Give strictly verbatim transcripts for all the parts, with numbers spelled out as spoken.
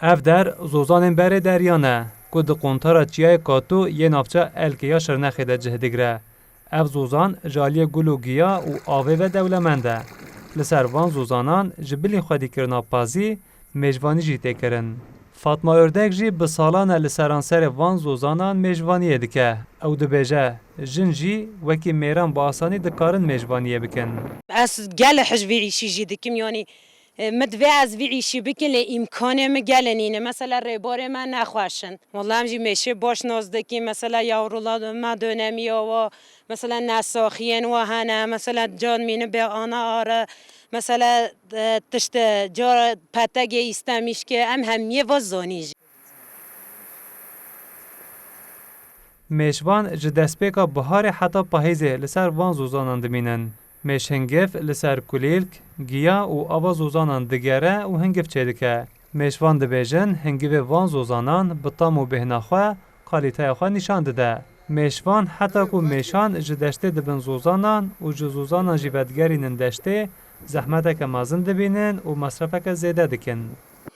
Ev der zozanên berê derya ne, ku di quntara çiyayê Kato yê navça Elkê ya Şirnexê de cih digire. Ev zozan ji aliyê gul û giya û avê ve dewlemend e. Li ser van zozanan ji bilî xwedîkirina pazî, mêjvanî jî tê kirin. Fatma Ördek jî bi salan e li seranserê van zozanan mêjvaniyê dike. Ew dibêje, jin jî wekî mêran bi asanî dikarin mêjvaniyê bikin. Ez gelek hej vî îşî jî dikim, yanî, e, min divê ez vî îşî bikim, lê îmkanê min gelek nîne. Mesela rêbarê me ne xweş in. Wela em jî mêşê baş nas dikin. Mesela yawrula me dönemî ya wa, mesela nesaxiyên wa hene. Mesela can mîne bê ana are. Mesela, e, tişt, e, cara petegê îstemîşke, em hemiyê va zanî jî. Mêşvan ji destpêka biharê heta pahîzê li ser van zozanan dimînin. Mêşhingiv li ser kulîlk, giya û ava zozanan digere û hingiv çêdike. Mêşvan dibêjin, hingivê van zozanan bi tam û bêhna xwe, kalîteya xwe nîşan dide. Mêşvan heta ku mêşan ji deştê dibin zozanan û ji zozanan jî vedigerînin deştê, zehmeteke mezin dibînin û mesrefeke zêde dikin.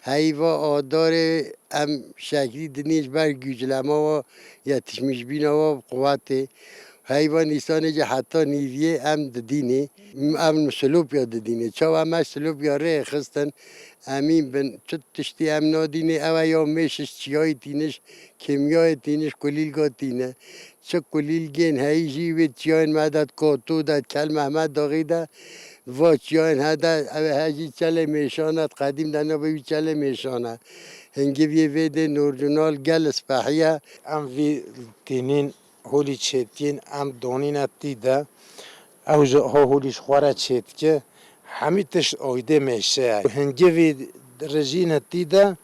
Heyva adarê em şeklî dinê ji ber güclema wa yetişmîşbîna wa bi quwetê. Heyva nîsanê jî heta nîviyê em didînê. Em silopya didînê. Çawa me silopya rê xistin, emîn bin. Çi tiştî em nadînê, ew e ya mêş ji çiyayê tîniş, kêmiyayê tîniş, kulîlga tîne. Çi kulîlgên heyî jî wê çiyayên me de, Koto de, Kel Mehmet Daxî de, va çiyayên he de, ew he jî çelê mêşan e, qedîm de navê wî çelê mêşan e. Hingiviyê vê dê norcunal gel spehiye. Em vî tînîn holî çêtiyên em donîne tî de. Ew ji ho holî ji xwe re çêtike. Hemî tişt oydê mêşe ye. Hingivî rijîne tî de,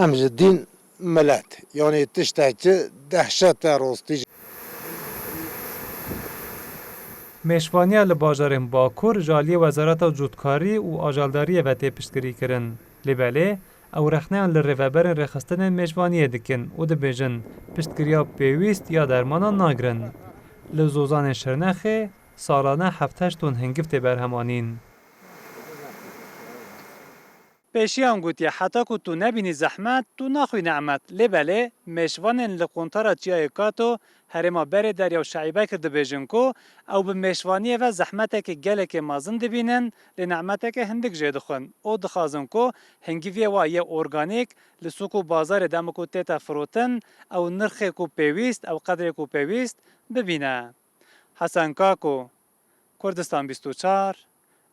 em ji dîn milet. Yanî tiştekî dehşet e rostî. Mêşvaniya li bajarên Bakur ji aliyê Wezareta Cotkarî û Ajaldariyê ve tê piştgirî kirin. Lê belê, ew rexneyan li rêveberên rêxistinên mêjvaniyê dikin û dibêjin, piştgiriya pêwîst ya dermanan nagrin. Li zozanên Şirnexê salane heft heşt ton hingiv tê berhemanîn. Pêşiyan gotiye, heta ku tu nebînî zehmet, tu naxwî nemet. Lê belê, mêşvanên li quntara çiyayê Kato, herêma berê derya û Şeîbekir dibêjin ku ew bi mêşvaniyê ve zehmeteke gelekê mezin dibînin, lê nemeteke hindik jê dixwin û dixwazin ku hingiviyê wa yê organîk li sûk û bazarê dema ku tête firotin, ew nirxê ku pêwîst, ew qedrê ku pêwîst bibîne. Hesen Kako, Kurdistan bîst û çar,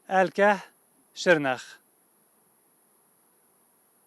Elkeh, Şirnex.